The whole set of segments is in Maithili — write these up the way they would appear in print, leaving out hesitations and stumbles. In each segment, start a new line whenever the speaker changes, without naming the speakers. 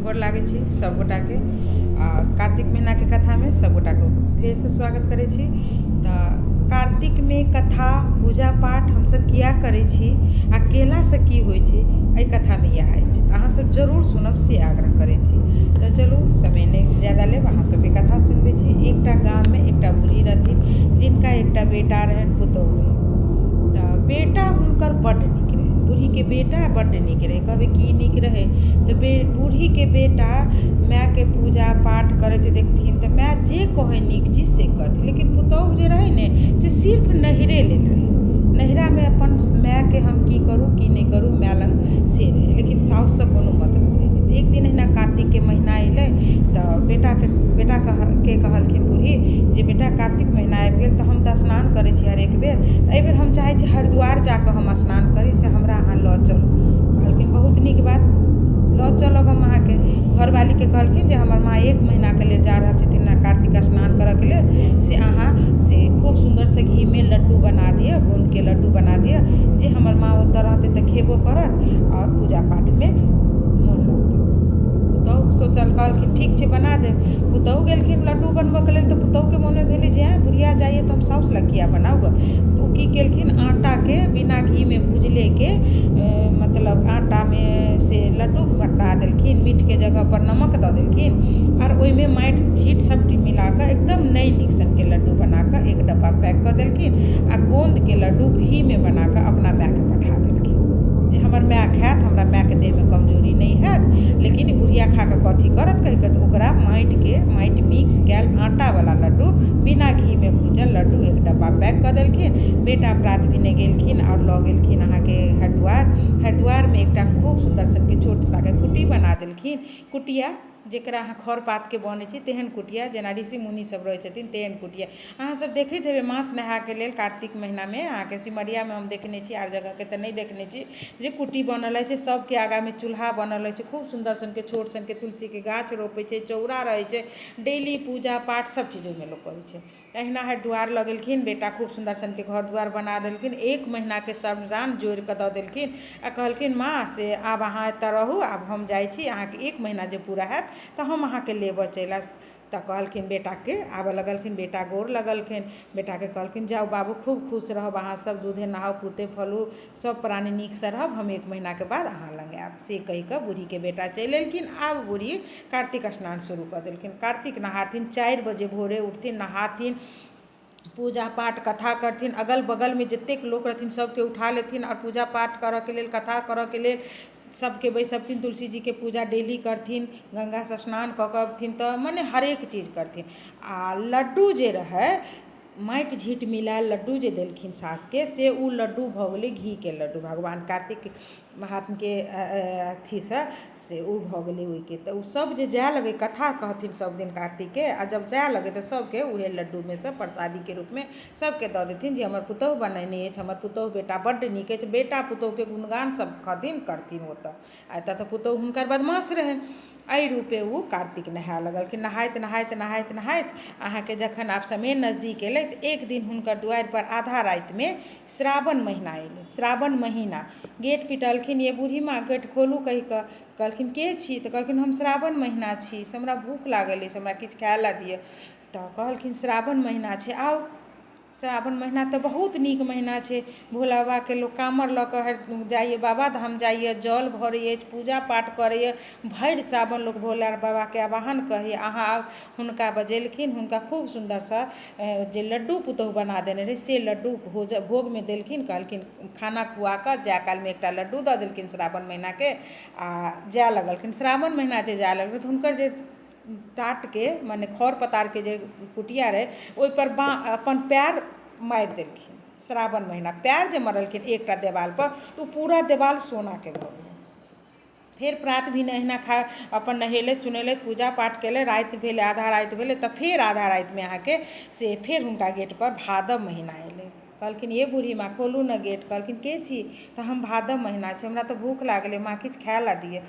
गोर लागै छी सभगोटाके। आ कार्तिक महिनाके कथामे सभगोटाके फेरसँ स्वागत करै छी। तऽ कार्तिकमे कथा पूजा पाठ हमसभ किया करै छी आ केलासँ की होइ छै, एहि कथामे इएह अछि। तऽ अहाँसभ जरूर सुनब से आग्रह करै छी। तऽ चलू, समय नहि ज्यादा लेब, अहाँ सभके कथा सुनबै छी। एकटा गाममे एकटा बूढ़ी रहथिन, जिनका एकटा बेटा रहनि, पुतहु रहनि। तऽ बेटा हुनकर बड्ड नीक रहनि। बूढ़ीके बेटा बड्ड नीक रहै। कहबै की नीक रहै? तऽ बूढ़ीके बेटा मायके पूजा पाठ करैत देखथिन तऽ माय जे कहै नीक चीज से करथिन। लेकिन पुतहु जे रहै ने, से सिर्फ नैहरे लेल रहै। नैहरामे अपन मायके हम की करू, की नहि करू माय लग, से रहै, लेकिन साउससँ कोनो मतलब नहि रहै। एक दिन अहिना कार्तिकके महीना अयलै तऽ बेटाके बेटा के कहलखिन बूढ़ी जे बेटा, कार्तिक महीना आबि गेल, तऽ हम तऽ स्नान करै छी हरेक बेर, तऽ एहिबेर हम चाहै छी हरिद्वार जा कऽ हम स्नान करी, से हमरा अहाँ लऽ चलू। कहलखिन, बहुत नीक बात, लऽ चलब हम अहाँके। घरवालीके कहलखिन जे हमर माँ एक महीनाके लेल जा रहल छथिन कार्तिक स्नान करयके लेल, से अहाँ से खूब सुन्दरसँ घीमे लड्डू बना दिअ, गोन्दके लड्डू बना दिअ, जे हमर माँ ओतऽ रहतै तऽ खेबो करत आओर पूजा पाठमे मोन लगतै। पुतहु सोचल, कहलखिन, ठीक छै, बना देब। पुतहु गेलखिन लड्डू बनबऽके लेल। तऽ पुतहुके मोनमे भेलै जे आँय, बुढ़िया जाइए तऽ हम साउस लए किया बनाउ गऽ? तऽ ओ की केलखिन? आटाके बिना घीमे भुजलेके, मतलब आटामे से लड्डू बना देलखिन। मीठके जगहपर नमक दऽ देलखिन आर ओहिमे माटि झीट सब चीज मिला कऽ एकदम नहि नीक सनके लड्डू बना कऽ एक डब्बा पैक कऽ देलखिन आ गोन्दके लड्डू घीमे बना कऽ अपना मायके पठा देलखिन जे हमर माय खायत, हमरा मायके देहमे कमजोरी नहि हैत। लेकिन ई बुढ़िया खा कऽ कथी करत कहि कऽ तऽ ओकरा माटिके माटि मिक्स कयल आटावला लड्डू, बिना घीमे भूजल लड्डू एक डब्बा पैक कऽ देलखिन। बेटा प्रात भेने गेलखिन आओर लऽ गेलखिन अहाँके हरिद्वार। हरिद्वारमे एकटा खूब सुन्दर सनके छोट सनके कुटी बना देलखिन। कुटिया जकरा अहाँ खर पातके बनै छै तेहन कुटिया, जेना ऋषि मुनि सब रहै छथिन तेहन कुटिया। अहाँ सब देखैत हेबै मास नहायके लेल कार्तिक महिनामे अहाँके सिमरियामे हम देखने छी, आर जगहके तऽ नहि देखने छी, जे कुटी बनल रहै छै, सबके आगाँमे चूल्हा बनल रहै छै, खूब सुन्दर सनके छोट सनके तुलसीके गाछ रोपै छै, चौरा रहै छै, डेली पूजा पाठ सब चीज ओहिमे लोक करै छै। तहिना हरिद्वार लऽ गेलखिन बेटा, खूब सुन्दर सनके घर दुआरि बना देलखिन, एक महीनाके श्रमदान जोड़ि कऽ दऽ देलखिन आ कहलखिन, माँ, से आब अहाँ एतऽ रहू, आब हम जाइ छी, अहाँके एक महीना जे पूरा हैत तऽ हम अहाँके लेबऽ चलि आयब। तऽ कहलखिन, बेटाके आबऽ लगलखिन, बेटा गोर लगलखिन। बेटाके कहलखिन, जाउ बाबू, खूब खुश रहब अहाँ सब, दूधे नहाउ पूते फलू, सब प्राणी नीकसँ रहब, हम एक महीनाके बाद अहाँ लग आयब। से कहि कऽ बूढ़ीके बेटा चलि एलखिन। आब बूढ़ी कार्तिक स्नान शुरू कऽ देलखिन। कार्तिक नहाथिन, 4 बजे भोरे उठथिन, नहाथिन, पूजा पाठ कथा करथिन। अगल बगलमे जतेक लोक रहथिन सबके उठा लेथिन आओर पूजा पाठ करऽके लेल, कथा करऽके लेल सबके बैसबथिन। तुलसी जीके पूजा डेली करथिन, गङ्गासँ स्नान कऽ कऽ अबथिन, तऽ मने हरेक चीज करथिन। आ लड्डू जे रहै, माटि झीट मिलायल लड्डू जे देलखिन सासके, से ओ लड्डू भऽ गेलै घीके लड्डू। भगवान कार्तिक महात्माके अथीसँ से ओ भऽ गेलै ओहिके। तऽ ओ सभ जे जाय लगै, कथा कहथिन सभ दिन कार्तिकके, आ जब जाय लगै तऽ सभके उएह लड्डूमे सँ प्रसादीके रूपमे सभके दऽ देथिन जे हमर पुतहु बनेने अछि, हमर पुतहु बेटा बड्ड नीक अछि। बेटा पुतहुके गुणगान सभ दिन करथिन ओतय। आ एतय तऽ पुतहु हुनकर बदमाश रहनि। एहि रूपे ओ कार्तिक नहाय लगलखिन। नहाइत नहाइत नहाइत नहाइत अहाँके जखन आब समय नजदीक एलै तऽ एक दिन हुनकर दुआरिपर आधा रातिमे श्रावण महीना एलै। श्रावण महीना गेट पिटलखिन, ये बूढ़ी माँ, गेट खोलू कहि कऽ। कहलखिन, के छी? तऽ कहलखिन, हम श्रावण महीना छी, से हमरा भूख लागल अछि, हमरा किछु खाय लए दिअ। तऽ कहलखिन, श्रावण महीना छै, आउ। श्रावण महीना तऽ बहुत नीक महीना छै। भोला बाबाके लोक काँवर लऽ कऽ जाइए, बाबाधाम जाइए, जल भरैत अछि, पूजा पाठ करैए, भरि सावन लोक भोला बाबाके आवाहन करैए, अहाँ आउ। हुनका बजेलखिन। हुनका खूब सुन्दरसँ जे लड्डू पुतहु बना देने रहै से लड्डू भोज भोगमे देलखिन। कहलखिन, खाना खुआ कऽ जाय कालमे एकटा लड्डू दऽ देलखिन श्रावण महीनाके आ जाय लगलखिन। श्रावण महीना जे जाय लगलखिन तऽ हुनकर जे टाटके, मने खर पतारके जे कुटिया रहै, ओहिपर अपन पएर मारि देलखिन। श्रावण महीना पएर जे मरलखिन एकटा देवालपर तऽ ओ पूरा देवाल सोनाके भऽ गेलै। फेर प्रात भेने अहिना खा अपन नहेलथि सुनेलथि, पूजा पाठ केलथि। राति भेलै, आधा राति भेलै, तऽ फेर आधा रातिमे अहाँके से फेर हुनका गेटपर भादव महीना अयलै। कहलखिन, ये बूढ़ी माँ, खोलू ने गेट। कहलखिन, के छी? तऽ हम भादव महीना छी, हमरा तऽ भूख लागल अइ माँ, किछु खाय लए दिअ।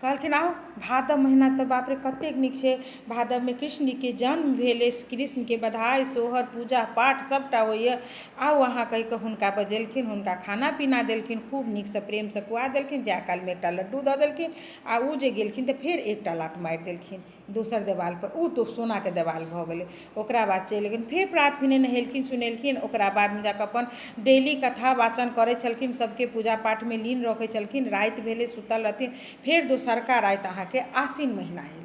कहलखिन, आउ। भादव महिना तऽ बाप रे कतेक नीक छै। भादवमे कृष्णजीके जन्म भेल अछि, कृष्णके बधाइ, सोहर, पूजा पाठ सभटा होइए। आउ अहाँ कहि कऽ हुनका बजेलखिन, हुनका खाना पीना देलखिन, खूब नीकसँ प्रेमसँ खुआ देलखिन। जाय कालमे एकटा लड्डू दऽ देलखिन। आ ओ जे गेलखिन तऽ फेर एकटा लात मारि देलखिन दोसर देवालपर, ओ तऽ सोनाके देवाल भऽ गेलै। ओकरा बाद चलि गेलखिन, फेर प्रात भेने नहेलखिन सुनेलखिन। ओकरा बादमे जाकऽ अपन डेली कथा वाचन करै छलखिन, सभके पूजा पाठमे लीन रखै छलखिन। राति भेलै, सुतल रहथिन। फेर दोसरका राति अहाँके आसिन महिना अयलै।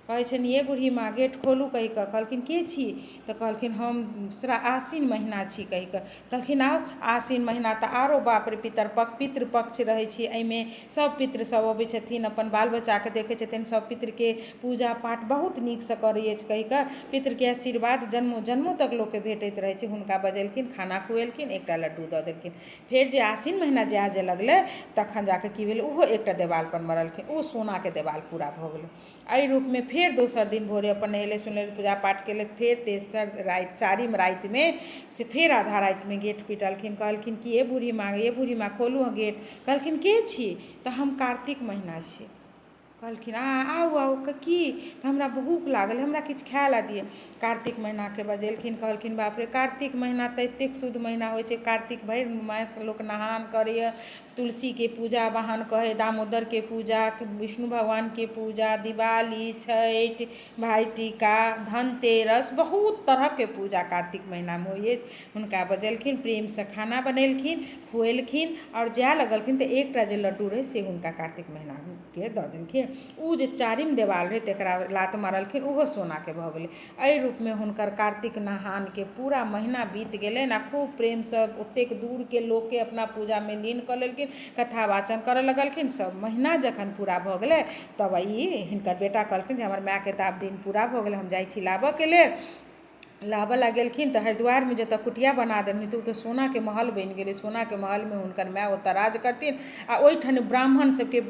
कहै छनि, ये बूढ़ी माँ, गेट खोलू कहि कऽ। कहलखिन, के छी? तऽ कहलखिन, हम आसिन महिना छी कहि कऽ। कहलखिन, आउ। आसिन महिना तऽ आरो बाप रे पितृपक्ष रहै छी। एहिमे सभ पितृसभ अबै छथिन, अपन बाल बच्चाके देखै छथिन। सभ पितृके पूजा पाठ बहुत नीकसँ करै अछि कहि कऽ। पितृके आशीर्वाद जन्मो जन्मो तक लोकके भेटैत रहै छै। हुनका बजेलखिन, खाना खुएलखिन, एकटा लड्डू दऽ देलखिन। फेर जे आसिन महिना जाय जे लगलै, तखन जाकऽ की भेलै, ओहो एकटा देवालपर मरलखिन, ओ सोनाके देवाल पूरा भऽ गेलै। एहि रूपमे फेर दोसर दिन भोरे अपन नहेलथि सुनेलथि, पूजा पाठ केलथि। फेर तेसर राति, चारिम रातिमे से फेर आधा रातिमे गेट पिटलखिन। कहलखिन कि ये बूढ़ी माँ, ये बूढ़ी माँ, खोलू गेट। कहलखिन, के छी? तऽ हम कार्तिक महिना छी। कहलखिन, आ आउ आउ। की? तऽ हमरा भूख लागल, हमरा किछु खाय लए दिअ। कार्तिक महिनाके बजेलखिन। कहलखिन, बाप रे, कार्तिक महिना तऽ एतेक शुद्ध महिना होइ छै। कार्तिक भरि मास लोक नहान करैए, तुलसीके पूजा वाहन कहै, दामोदरके पूजा, विष्णु भगवानके पूजा, दिवाली, छठि, भाइटीका, धनतेरस, बहुत तरहके पूजा कार्तिक महिनामे होइ अछि। हुनका बजेलखिन, प्रेमसँ खाना बनेलखिन, खुएलखिन आओर जाय लगलखिन तऽ एकटा जे लड्डू रहै से हुनका कार्तिक महिनाके दऽ देलखिन। ओ जे चारिम देवाल रहै तकरा लात मारलखिन, ओहो सोनाके भऽ गेलै। एहि रूपमे हुनकर कार्तिक नहानके पूरा महिना बीत गेलनि आ खूब प्रेमसँ ओतेक दूरके लोकके अपना पूजामे लीन कऽ लेलखिन, कथा वाचन करय लगलखिन। सभ महिना जखन पूरा भऽ गेलै, तब ई हिनकर बेटा कहलखिन जे हमर मायके तऽ आब दिन पूरा भऽ गेलै, हम जाइ छी लाबयके लेल। लाबऽ लए गेलखिन तऽ हरिद्वारमे जतऽ कुटिया बना देने, तऽ ओ तऽ सोनाके महल बनि गेलै। सोनाके महलमे हुनकर माय ओतऽ राज करथिन आ ओहिठाम ब्राह्मण सभके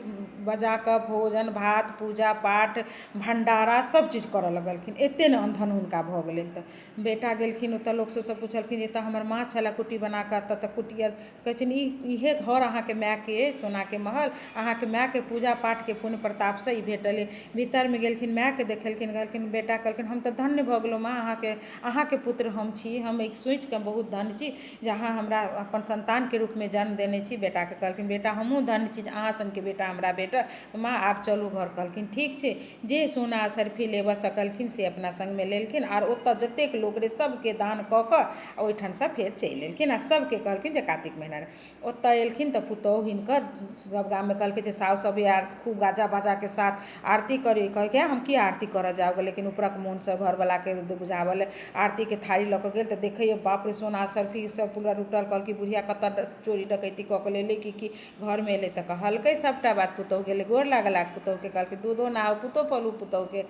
बजा कऽ भोजन भात, पूजा पाठ, भण्डारा सभ चीज करऽ लगलखिन। एते ने अनधन हुनका भऽ गेलनि। तऽ बेटा गेलखिन ओतऽ, लोक सभसँ पुछलखिन, एतऽ हमर माँ छलै कुटी बना कऽ एतऽ तऽ कुटिया। कहै छनि, ई इहे घर अहाँके मायके अइ, सोनाके महल। अहाँके मायके पूजा पाठके पुण्य प्रतापसँ ई भेटल अइ। भीतरमे गेलखिन, मायके देखेलखिन। कहलखिन, बेटा कहलखिन, हम तऽ धन्य भऽ गेलहुँ माँ, अहाँके अहाँके पुत्र हम छी। हम एक सोचिकऽ बहुत धन्य छी जे अहाँ हमरा अपन सन्तानके रूपमे जन्म देने छी। बेटाके कहलखिन, बेटा, हमहूँ धन्य छी जे अहाँ सनके बेटा हमरा भेटल। माँ, आब चलू घर। कहलखिन, ठीक छै। जे सोना असरफी लेबऽ सकलखिन से अपना सङ्गमे लेलखिन आर ओतऽ जतेक लोक रहै सभके दान कऽ कऽ ओहिठामसँ फेर चलि एलखिन आ सभके कहलखिन जे कार्तिक महिना ओतऽ एलखिन तऽ पुतोहु हिनकर सभ गाममे कहलकै जे साउस सब आयल, खूब गाजा बाजाके साथ आरती करी। कहलकै, हम किया आरती करऽ जाउ? लेकिन ऊपरक मोनसँ घरवलाके बुझावल आरतीके थारी लऽ कऽ गेल तऽ देखैए, बाप रे, सोना असरफी सब पूरा लूटल। कहलकै, बुढ़िया कतऽ चोरी डकैती कऽ कऽ लेले की? की घरमे एलै तऽ कहलकै सभटा बात। पुतोहु गेलै गोर लागल। पुतोहुके कहलकै, दूधो नहाउ, पुतो पलू पुतोहुके।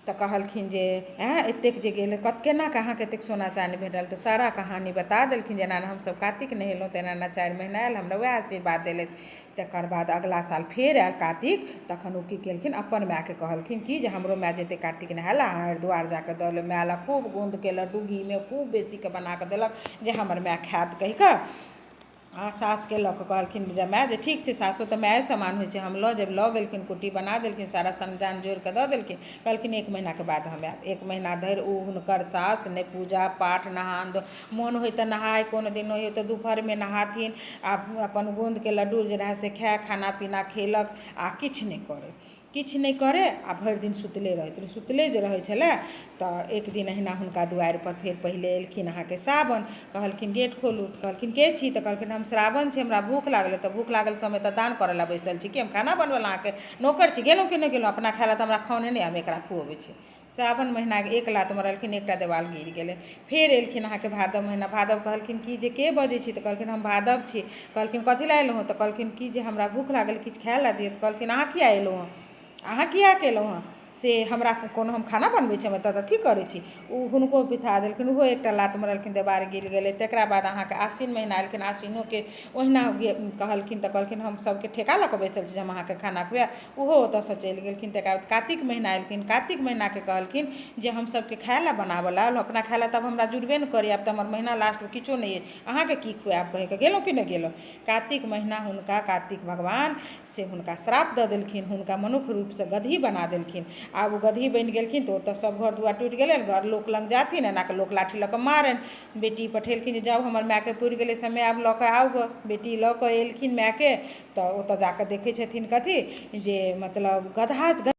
तऽ कहलखिन जे आँय, एतेक जे गेल कत केना कऽ अहाँके एतेक सोना चानी भेटल? तऽ सारा कहानी बता देलखिन जे एना एना हमसभ कातिक नहेलहुँ तऽ एना एना 4 महीना आयल, हमरा उएह आशीर्वाद देलथि। तकर बाद अगिला साल फेर आयल कातिक। तखन ओ की केलखिन, अपन मायके कहलखिन कि जे हमरो माय जेतै कार्तिक नहाय लए, अहाँ हरिद्वार जाकऽ दऽ लेब। माय लए खूब गोन्दके लड्डू घीमे खूब बेसीके बना कऽ देलक जे हमर माय खायत कहि कऽ। आ सासके लऽ कऽ कहलखिन जमाए जे ठीक छै, सासो तऽ माये समान होइ छै, हम लऽ जायब। लऽ गेलखिन, कुट्टी बना देलखिन, सारा सरंजाम जोड़ि कऽ दऽ देलखिन। कहलखिन, एक महीनाके बाद हम आयब। एक महीना धरि ओ हुनकर सास नहि पूजा पाठ, नहान, मोन होइ तऽ नहाय, कोनो दिन नहि होइ तऽ दुपहरमे नहाथिन आ अपन गोन्दके लड्डू जे रहए से खाए, खाना पीना खेलक आ किछु नहि करै, किछु नहि करै आ भरि दिन सुतले रहैत रहै। सुतले जे रहै छलै तऽ एक दिन अहिना हुनका दुआरिपर फेर पहिले एलखिन अहाँके सावन। कहलखिन, गेट खोलू। तऽ कहलखिन, के छी? तऽ कहलखिन, हम श्रावण छी, हमरा भूख लागल। तऽ भूख लागल तऽ हम एतऽ दान करऽ लए बैसल छी कि हम खाना बनबै लए अहाँके नौकर छी? गेलहुँ कि नहि गेलहुँ? अपना खाय लए तऽ हमरा खौने नहि, हम एकरा खुअबै छी। सावन महिनाके एक लात मरलखिन, एकटा देवाल गिर गेलै। फेर एलखिन अहाँके भादव महिना। भादव कहलखिन कि जे के बजै छी? तऽ कहलखिन, हम भादव छी। कहलखिन, कथी लए एलहुँ हँ? तऽ कहलखिन कि जे हमरा भूख लागल, किछु खाय लए दिअ। तऽ कहलखिन, अहाँ किया एलहुँ हँ? अहाँ किया केलहुँ हँ? से हमरा कोनो हम खाना बनबै छी हम एतऽ अथी करै छी। ओ हुनको बिठा देलखिन, ओहो एकटा लात मरलखिन, देवार गिर गेलै। तकरा बाद अहाँके आसिन महिना एलखिन, आसिनोके ओहिना कहलखिन तऽ कहलखिन हम सभके ठेका लऽ कऽ बैसल छी जे हम अहाँके खाना खुआएब। ओहो ओतऽसँ चलि गेलखिन। तकरा बाद कातिक महिना एलखिन, कातिक महिनाके कहलखिन जे हम सभके खाइ लए बनाबऽ लए अपना खाइ लए तब हमरा जुड़बे नहि करैए, आब तऽ हमर महिना लास्टमे किछो नहि अछि, अहाँके की खुआएब, कहिकऽ गेलहुँ कि नहि गेलहुँ। कातिक महिना हुनका कातिक भगवान से हुनका श्राप दऽ देलखिन, हुनका मनुख रूपसँ गदही बना देलखिन। आब ओ गदही बनि गेलखिन तऽ ओतऽ सभ घर दुआरि टुटि गेलनि, लोक लग जाथिन एनाकऽ लोक लाठी लऽ कऽ मारनि। बेटी पठेलखिन जे जाउ हमर मायके पुरि गेलै समय, आब लऽ कऽ आउ गऽ। बेटी लऽ कऽ एलखिन मायके, तऽ ओतऽ जाकऽ देखै छथिन कथी जे मतलब गदहा।